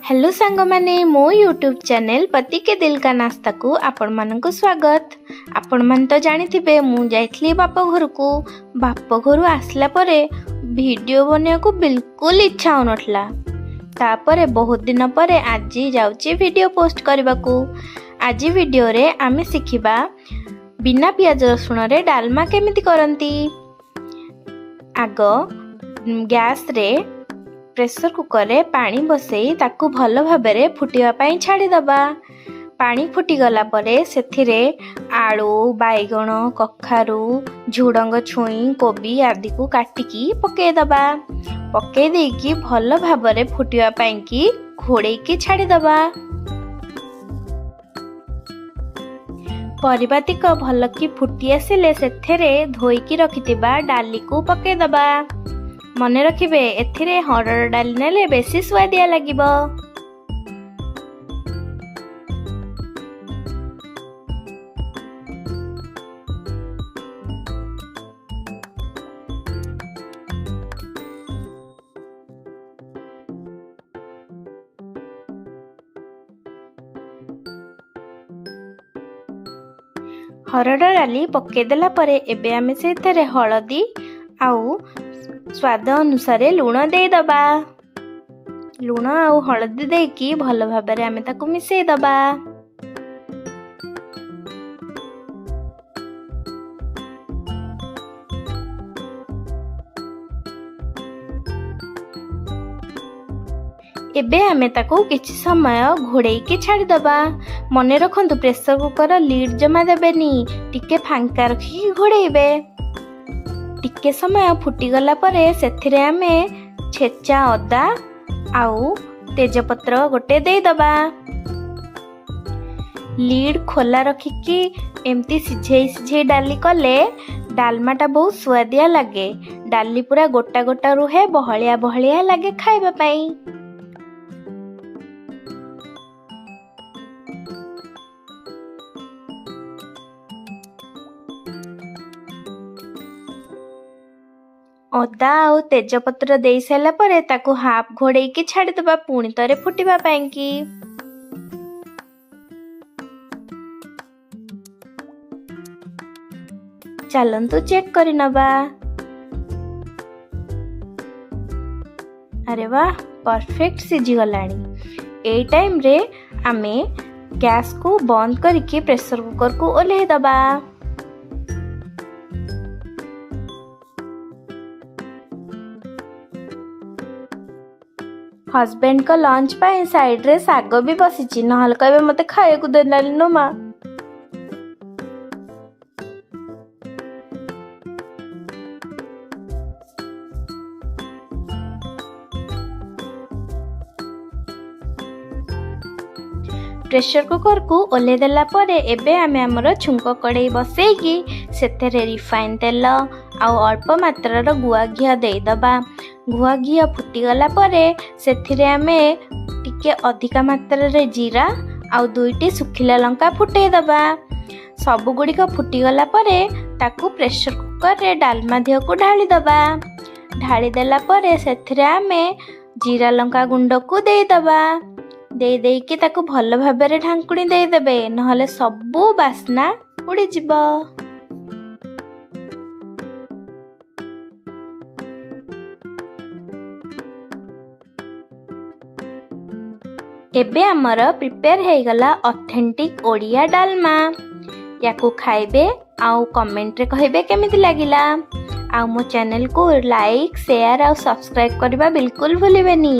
Hello ସାଙ୍ଗମାନେ, ମୋ YouTube channel ପତି କେ ଦିଲ କା ନାସ୍ତାକୁ ଆପଣମାନଙ୍କୁ ସ୍ୱାଗତ। ଆପଣମାନେ ତ ଜାଣିଥିବେ, ମୁଁ ଯାଇଥିଲି ବାପ ଘରକୁ। ବାପ ଘରୁ ଆସିଲା ପରେ ଭିଡ଼ିଓ ବନେଇବାକୁ ବିଲକୁଲ ଇଚ୍ଛା ହେଉନଥିଲା। ତାପରେ ବହୁତ ଦିନ ପରେ ଆଜି ଯାଉଛି ଭିଡ଼ିଓ ପୋଷ୍ଟ କରିବାକୁ। ଆଜି ଭିଡ଼ିଓରେ ଆମେ ଶିଖିବା ବିନା ପିଆଜ ରସୁଣରେ ଡାଲମା କେମିତି କରନ୍ତି। ଆଗ ଗ୍ୟାସ୍ରେ ପ୍ରେସର କୁକରରେ ପାଣି ବସେଇ ତାକୁ ଭଲ ଭାବରେ ଫୁଟିବା ପାଇଁ ଛାଡ଼ିଦେବା। ପାଣି ଫୁଟିଗଲା ପରେ ସେଥିରେ ଆଳୁ, ବାଇଗଣ, କଖାରୁ, ଝୁଡ଼ଙ୍ଗ ଛୁଇଁ, କୋବି ଆଦିକୁ କାଟିକି ପକାଇଦେବା। ପକାଇ ଦେଇକି ଭଲ ଭାବରେ ଫୁଟିବା ପାଇଁକି ଘୋଡ଼େଇକି ଛାଡ଼ିଦେବା। ପରିବାତିକ ଭଲକି ଫୁଟି ଆସିଲେ ସେଥିରେ ଧୋଇକି ରଖିଥିବା ଡାଲିକୁ ପକାଇଦେବା। ମନେ ରଖିବେ, ଏଥିରେ ହରଡ଼ ଡାଲି ନେଲେ ବେଶୀ ସୁଆଦିଆ ଲାଗିବ। ହରଡ଼ ଡାଲି ପକାଇଦେଲା ପରେ ଏବେ ଆମେ ସେଥିରେ ହଳଦୀ ଆଉ ସ୍ୱାଦ ଅନୁସାରେ ଲୁଣ ଦେଇଦେବା। ଲୁଣ ଆଉ ହଳଦୀ ଦେଇକି ଭଲ ଭାବରେ ଆମେ ତାକୁ ମିଶାଇଦେବା। ଏବେ ଆମେ ତାକୁ କିଛି ସମୟ ଘୋଡ଼େଇକି ଛାଡ଼ିଦେବା। ମନେ ରଖନ୍ତୁ, ପ୍ରେସର କୁକର ଲିଡ୍ ଜମା ଦେବେନି, ଟିକେ ଫାଙ୍କା ରଖିକି ଘୋଡ଼େଇବେ। ଟିକେ ସମୟ ଫୁଟିଗଲା ପରେ ସେଥିରେ ଆମେ ଛେଚା ଅଦା ଆଉ ତେଜପତ୍ର ଗୋଟେ ଦେଇଦେବା। ଲିଡ୍ ଖୋଲା ରଖିକି ଏମିତି ସିଝେଇ ସିଝେଇ ଡାଲି କଲେ ଡାଲମାଟା ବହୁତ ସୁଆଦିଆ ଲାଗେ। ଡାଲି ପୁରା ଗୋଟା ଗୋଟା ରୁହେ, ବହଳିଆ ବହଳିଆ ଲାଗେ ଖାଇବା ପାଇଁ। ଅଦା ଆଉ ତେଜପତ୍ର ଦେଇ ସାରିଲା ପରେ ତାକୁ ହାଫ୍ ଘୋଡ଼େଇକି ଛାଡ଼ିଦେବା ପୁଣି ଥରେ ଫୁଟିବା ପାଇଁକି। ଚାଲନ୍ତୁ ଚେକ୍ କରିନବା। ଆରେ ବାଃ, ପରଫେକ୍ଟ ସିଝିଗଲାଣି। ଏଇ ଟାଇମ୍ରେ ଆମେ ଗ୍ୟାସ୍କୁ ବନ୍ଦ କରିକି ପ୍ରେସର କୁକରକୁ ଓହ୍ଲେଇ ଦେବା। ହଜବେଣ୍ଡଙ୍କ ଲଞ୍ଚ ପାଇଁ ସାଇଡ଼ରେ ଶାଗ ବି ବସିଛି, ନହେଲେ କହିବେ ମୋତେ ଖାଇବାକୁ ଦେଲାନି ଲୋ ମା। ପ୍ରେସର କୁକରକୁ ଓହ୍ଲେଇ ଦେଲା ପରେ ଏବେ ଆମେ ଆମର ଛୁଙ୍କ କଡ଼େଇ ବସେଇକି ସେଥିରେ ରିଫାଇନ୍ ତେଲ ଆଉ ଅଳ୍ପ ମାତ୍ରାର ଗୁଆ ଘିଅ ଦେଇଦେବା। ଗୁଆ ଘିଅ ଫୁଟିଗଲା ପରେ ସେଥିରେ ଆମେ ଟିକେ ଅଧିକା ମାତ୍ରାରେ ଜିରା ଆଉ ଦୁଇଟି ଶୁଖିଲା ଲଙ୍କା ଫୁଟେଇ ଦେବା। ସବୁଗୁଡ଼ିକ ଫୁଟିଗଲା ପରେ ତାକୁ ପ୍ରେସର କୁକରରେ ଡାଲମା ଦିହକୁ ଢାଳିଦେବା। ଢାଳିଦେଲା ପରେ ସେଥିରେ ଆମେ ଜିରା ଲଙ୍କା ଗୁଣ୍ଡକୁ ଦେଇଦେବା। ଦେଇ ଦେଇକି ତାକୁ ଭଲ ଭାବରେ ଢାଙ୍କୁଣି ଦେଇଦେବେ, ନହେଲେ ସବୁ ବାସ୍ନା ଉଡ଼ିଯିବ। ଏବେ ଆମର ପ୍ରିପେୟାର ହେଇଗଲା ଅଥେଣ୍ଟିକ୍ ଓଡ଼ିଆ ଡାଲମା। ୟାକୁ ଖାଇବେ ଆଉ କମେଣ୍ଟରେ କହିବେ କେମିତି ଲାଗିଲା। ଆଉ ମୋ ଚ୍ୟାନେଲକୁ ଲାଇକ୍, ସେୟାର ଆଉ ସବସ୍କ୍ରାଇବ୍ କରିବା ବିଲକୁଲ ଭୁଲିବେନି।